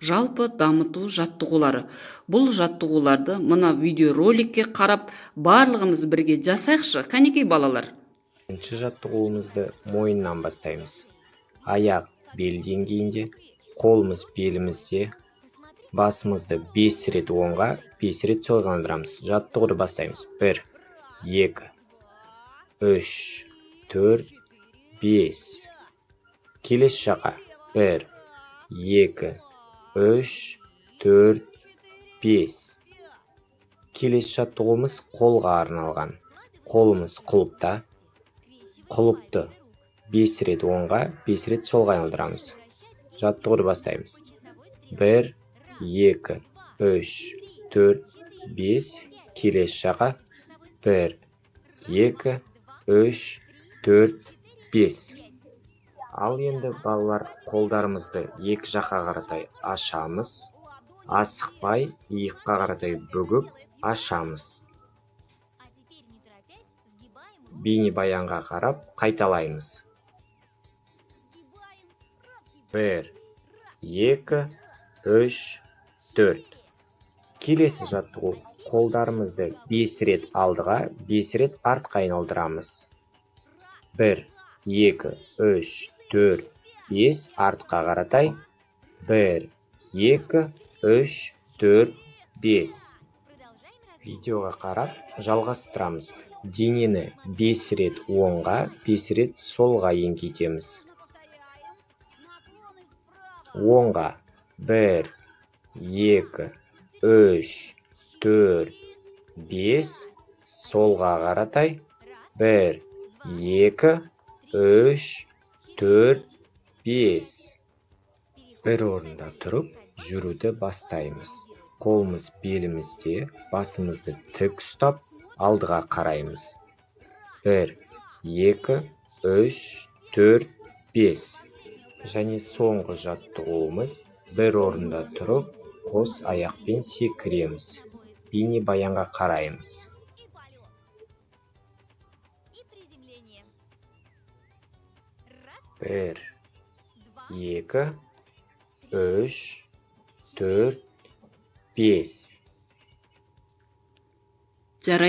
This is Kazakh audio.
Жалпы дамыту жаттығулары. Бұл жаттығуларды мына видеороликке қарап, барлығымыз бірге жасайықшы. Кәнекей, балалар. Бірінші жаттығуымызды мойыннан бастаймыз. Аяқ бел деңгейінде, қолымыз белімізде, басымызды 5 рет оңға, 5 рет солға айналдырамыз. Жаттығуды бастаймыз. 1, 2, 3, 4, 5. Келесі жаққа. 1, 2, 3, 4, 5. Келесі жаттығуымыз қолға арналған. Қолымыз құлыпта. Құлыпты 5 рет оңға, 5 рет солға айналдырамыз. Жаттығуды бастаймыз. 1, 2, 3, 4, 5. Келесі жаққа. 1, 2, 3, 4, 5. Ал енді, балалар, қолдарымызды екі жаққа қаратай ашамыз. Асықпай, иыққа қаратай бүгіп ашамыз. Бейнебаянға қарап қайталаймыз. 1, 2, 3, 4. Келесі жаттығу: қолдарымызды 5 рет алдыға, 5 рет артқа айналдырамыз. 1, 2, 3, 4, 5. Артқа қаратай. 1, 2, 3, 4, 5. Видеоға қарап жалғастырамыз. Денені 5 рет оңға, 5 рет солға еңкейтеміз. Оңға: 1, 2, 3, 4, 5. Солға қаратай: 1, 2, 3, 4, 5. Бір орында тұрып жүруді бастаймыз. Қолымыз белімізде, басымызды тік ұстап, алдыға қараймыз. 1, 2, 3, 4, 5. Және соңғы жаттығуымыз: бір орында тұрып, қос аяқпен секіреміз. Бейнебаянға қараймыз. 1, 2, 3, 4, 5.